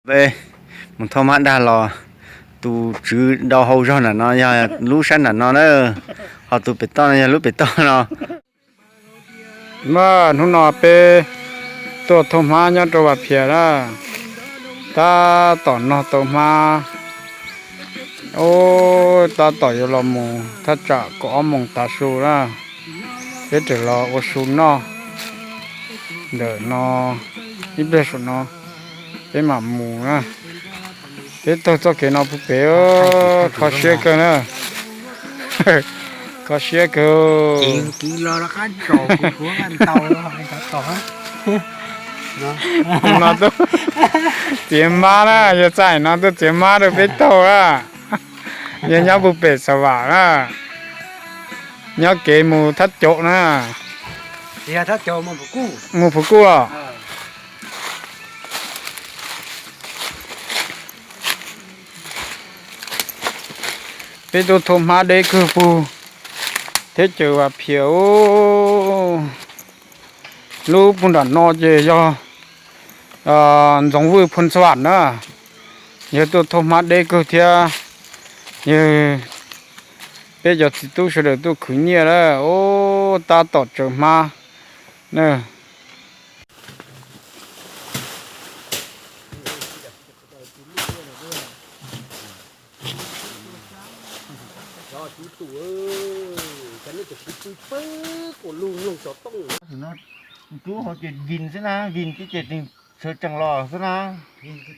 Peb mus thauj hmab dag los, tus tswv dau hau zog nram no yog lub sab nram no na, ho tus pem toj no yog lub pem toj no. Mas hnub no peb tuaj thauj hmab nyob rau Vaj Phias na, tab tom nog tau hmab. Ub, tab tom yuav los mus thaj tsam kaum ob moos tav su na, peb tseem los ua su noj ntawm no ib pliag saum no, peb mam mus na. Peb taug txoj kev no puag pem, kho siab kawg na. Kho siab kawg. Tus no tuaj txiav hmab na, yog txaim no tuaj txiav hmab rau peb taug na. Yog nyob puag pem Xav Vam na, nyob kev mus Thab Caum na. Mus Phuv Kuj los. Peb tuaj thauj hmab deb kawg puag teb chaws Vaj Phias. Lub puag nram no ces yog Ntxoov Vwj Phoos Xas Vam na. Yog tuaj thauj hmab deb kawg thiab, yog peb cov txiv tub sawv daws tuaj khwv nyiaj lawm. Ub, tab tom tsaws hmab na.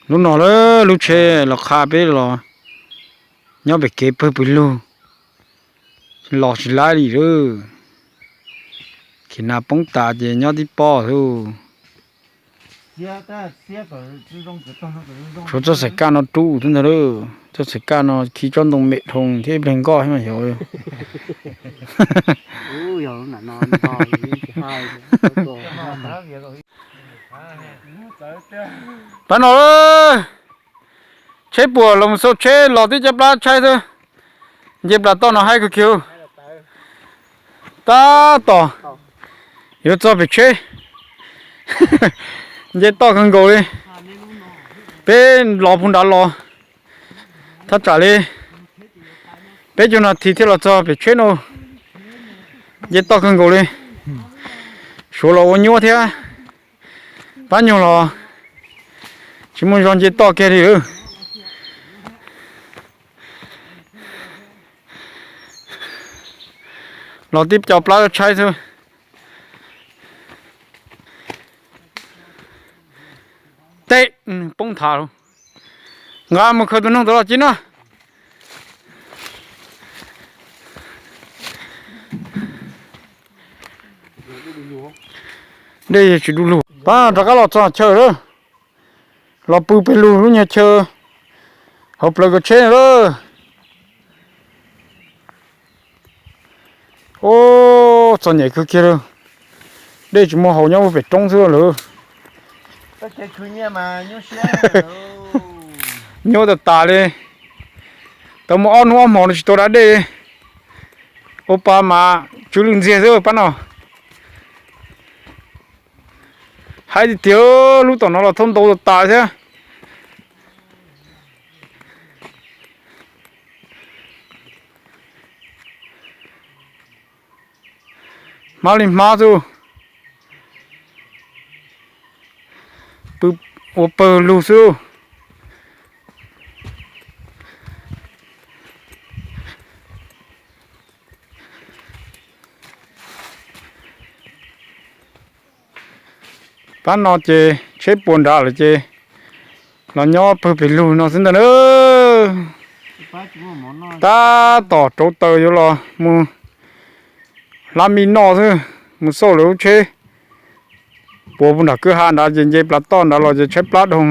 Lub no lawm, lub tsheb los qha peb los nyob pem kev pawg pes lug, los tsis laib li lawm. Khiav nas poob tas ces nyob tib pob xwb. Tshuav txoj xaim kaj no rub xwb ntag lawm, txoj xaim kaj no khi tsob ntoo mem dhau thiab ib pliag nkoj thiab mas xyov. Pab no, tsheb puas los mus xauj tsheb los tib caj plab tshaib xwb. Nce plas toj no haib kawg kiag. Tab tom yuav txog pem tsheb. Nce toj kawg nkaus li. Peb los puag nrad los thaj tsam li peb caug nas this thiaj los txog pem tsheb no. Nce toj kawg nkaus li. Suav los ua nyuab thiab, pab nyuag los tsis muaj zog nce toj kiag li. Los tib co plab tshaib xwb. Teb, poob thav lawm. Nqa mus khaws tus noog ntawd los cia no. Dej tsis du lug. Pab rov qab los txog chaw lawm. Los pw pem lug lub nyuag chaw hauv plawv kaum tsheb lawm. Ub, txom nyem kawg kiag li. Dej tsis muaj haus nyob pem roob xwb lawm. Nyuaj tas tas li. Tau muaj ob hnub ob hmo no tsis tau da dej. Ua pa mas tsw lwj ntxiag xwb pab no. Haib tiag tiag, lub tom no los thauj ntau tas tas thiab. Hmab li hmab xwb, ua pawg lug xwb. Pab no ces tsheb puas nrad lawm ces los nyob pawg pem lug no xwb ntag na. Tab tom rauv taws yuav los mus hlab mij noj xwb, mus xauj lawv lub tsheb puas puag nram kwj ha nrad ces nce plas toj nrad los ces tshaib plab dhau.